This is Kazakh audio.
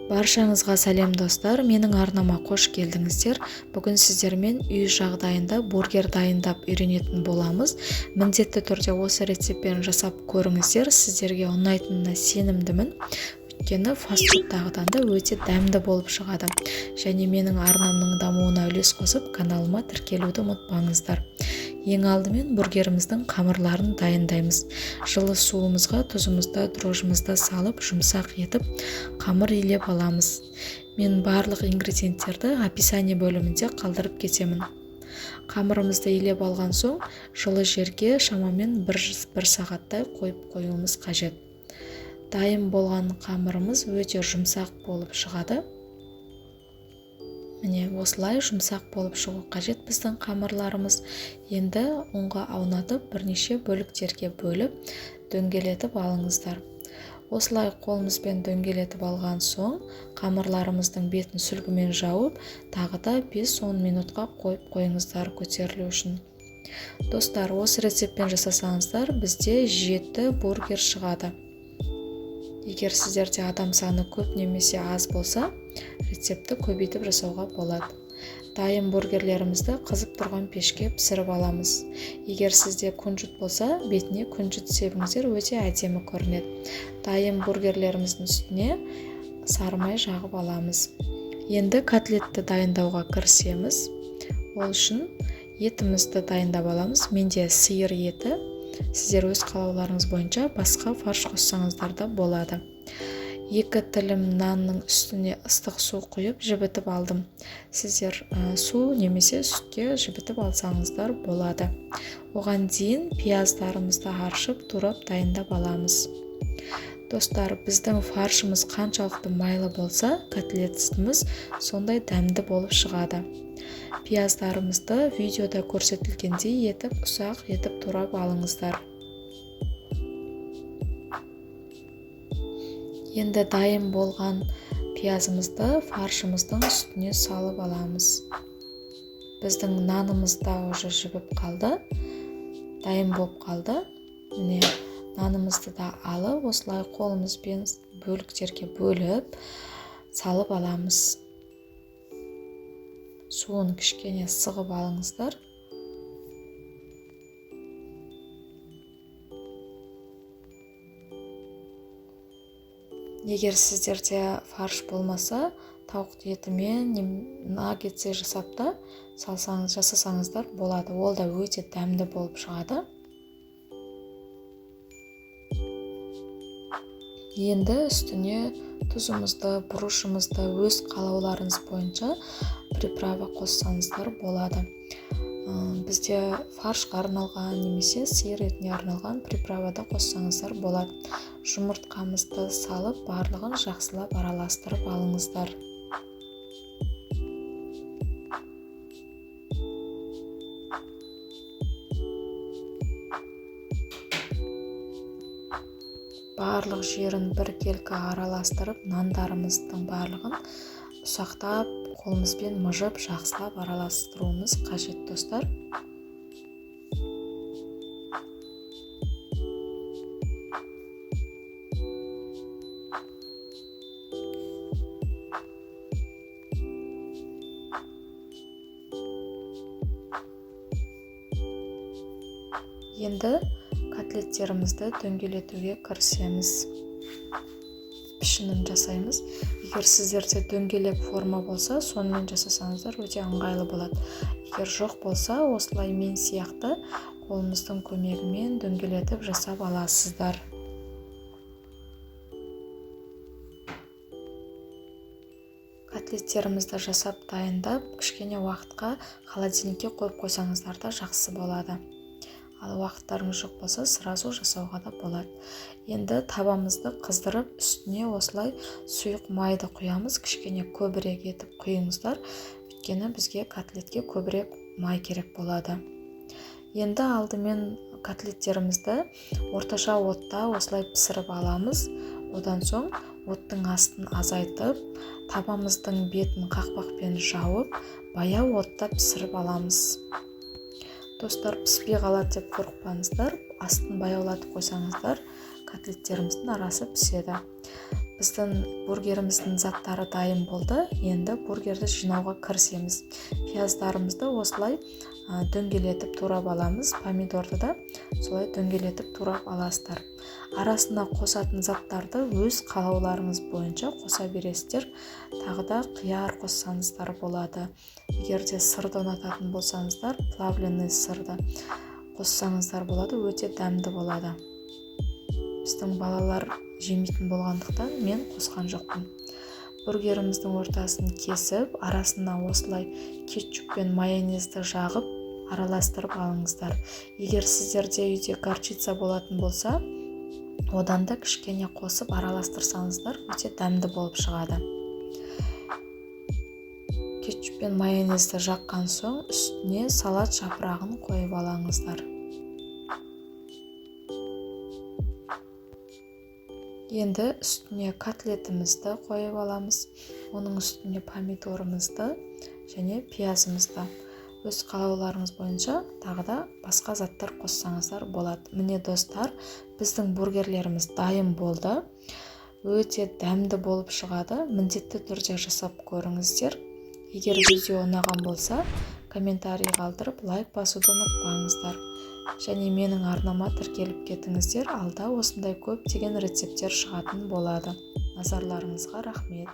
Баршаңызға сәлем, достар! Менің арнама қош келдіңіздер. Бүгін сіздермен үй жағдайында бургер дайындап үйренетін боламыз. Міндетті түрде осы рецептпен жасап көріңіздер, сіздерге ұнайтынына сенімдімін. Өйткені фастфудтағыдан да өте дәмді болып шығады. Және менің арнамның дамуына үлес қосып, каналыма тіркелуді ұмытпаңыздар. Ең алдымен бургеріміздің қамырларын дайындаймыз. Жылы суымызға тұзымызды, дрожжымызды салып, жұмсақ етіп қамыр илеп аламыз. Мен барлық ингредиенттерді описание бөлімінде қалдырып кетемін. Қамырымызды илеп алған соң, жылы жерге шамамен бір сағаттай қойып қоюымыз қажет. Дайын болған қамырымыз өте жұмсақ болып шығады. Міне, осылай жұмсақ болып шығу қажет біздің қамырларымыз. Енді ұнға аунатып, бірнеше бөліктерге бөліп, дөңгелетіп алыңыздар. Осылай қолымызбен дөңгелетіп алған соң, қамырларымыздың бетін сүлгімен жауып, тағы да 5-10 минутқа қойып қойыңыздар көтерілу үшін. Достар, осы рецептпен жасасаңыздар, бізде 7 бургер шығады. Егер сіздерде адам саны көп немесе аз болса, рецептті көбейтіп жасауға болады. Дайын бургерлерімізді қызып тұрған пешке пісіріп аламыз. Егер сізде күнжіт болса, бетіне күнжіт себіңіздер, өте әдемі көрінеді. Дайын бургерлеріміздің үстіне сары май жағып аламыз. Енді котлетті дайындауға кірісеміз. Ол үшін етімізді дайындап аламыз. Менде сиыр еті. Сіздер өз қалауларыңыз бойынша басқа фарш қоссаңыздар да болады. 2 тілім нанның үстіне ыстық су құйып жібітіп алдым. Сіздер су немесе сүтке жібітіп алсаңыздар болады. Оған дейін пияздарымызды аршып, турап дайындап аламыз. Достар, біздің фаршымыз қаншалықты майлы болса, котлетіміз сондай дәмді болып шығады. Пияздарымызды видеода көрсетілгендей етіп ұсақ етіп турап алыңыздар. Енді дайын болған пиязымызды фаршымыздың үстіне салып аламыз. Біздің нанымыз да уже жібіп қалды, дайын болып қалды. Міне, нанымызды да алып, осылай қолымызбен бөліктерге бөліп салып аламыз. Суын кішкене сығып алыңыздар. Егер сіздерде фарш болмаса, тауық етімен наггетсы жасап та жасасаңыздар болады. Ол да өте дәмді болып шығады. Енді үстіне тұзымызды, бұрышымызды өз қалауларыңыз бойынша приправа қоссаңыздар болады. Бізде фаршқа арналған немесе сиыр етіне арналған приправа да қоссаңыздар болады. Жұмыртқамызды салып, барлығын жақсылап араластырып алыңыздар. Барлық жерін біркелкі араластырып, нандарымыздың барлығын ұсақтап, қолымызбен мыжып, жақсылап араластыруымыз қажет, достар. Енді котлеттерімізді дөңгелетуге кірісеміз. Пішінін жасаймыз. Егер сіздерде дөңгелек форма болса, сонымен жасасаңыздар өте ыңғайлы болады. Егер жоқ болса, осылай мен сияқты қолымыздың көмегімен дөңгелетіп жасап аласыздар. Котлеттерімізді жасап дайындап, кішкене уақытқа холодильникке қойып қойсаңыздар да жақсы болады. Ал уақыттарыңыз жоқ болса, сразу жасауға да болады. Енді табамызды қыздырып, үстіне осылай сұйық майды құямыз. Кішкене көбірек етіп құйыңыздар, өйткені бізге котлетке көбірек май керек болады. Енді алдымен котлеттерімізді орташа отта осылай пісіріп аламыз. Одан соң оттың астын азайтып, табамыздың бетін қақпақпен жауып, баяу отта пісіріп аламыз. Достар, піспей қалады деп қорықпаңыздар, астын баяулатып қойсаңыздар, котлеттеріміздің арасы піседі. Біздің бургеріміздің заттары дайын болды. Енді бургерді жинауға кірісеміз. Пияздарымызды осылай дөңгелетіп турап аламыз. Помидорды да солай дөңгелетіп турап аласыздар. Арасына қосатын заттарды өз қалауларыңыз бойынша қоса бересіздер. Тағы да қияр қоссаңыздар болады. Егер де сырды ұнататын болсаңыздар, плавленый сырды қоссаңыздар болады, өте дәмді болады. Біздің балалар жемейтін болғандықтан мен қосқан жоқпын. Бургеріміздің ортасын кесіп, арасына осылай кетчуп пен майонезді жағып, араластырып алыңыздар. Егер сіздерде үйде горчица болатын болса, одан да кішкене қосып араластырсаңыздар, өте дәмді болып шығады. Кетчуп пен майонезді жаққан соң үстіне салат жапырағын қойып алаңыздар. Енді үстіне котлетімізді қойып аламыз. Оның үстіне помидорымызды және пиязымызды. Өз қалауларыңыз бойынша тағы да басқа заттар қоссаңыздар болады. Міне достар, біздің бургерлеріміз дайын болды. Өте дәмді болып шығады. Міндетті түрде жасап көріңіздер. Егер видео ұнаған болса, комментарий қалдырып, лайк басуды ұмытпаңыздар. Және менің арнама тіркеліп кетіңіздер, алда осындай көптеген рецепттер шығатын болады. Назарларыңызға рахмет.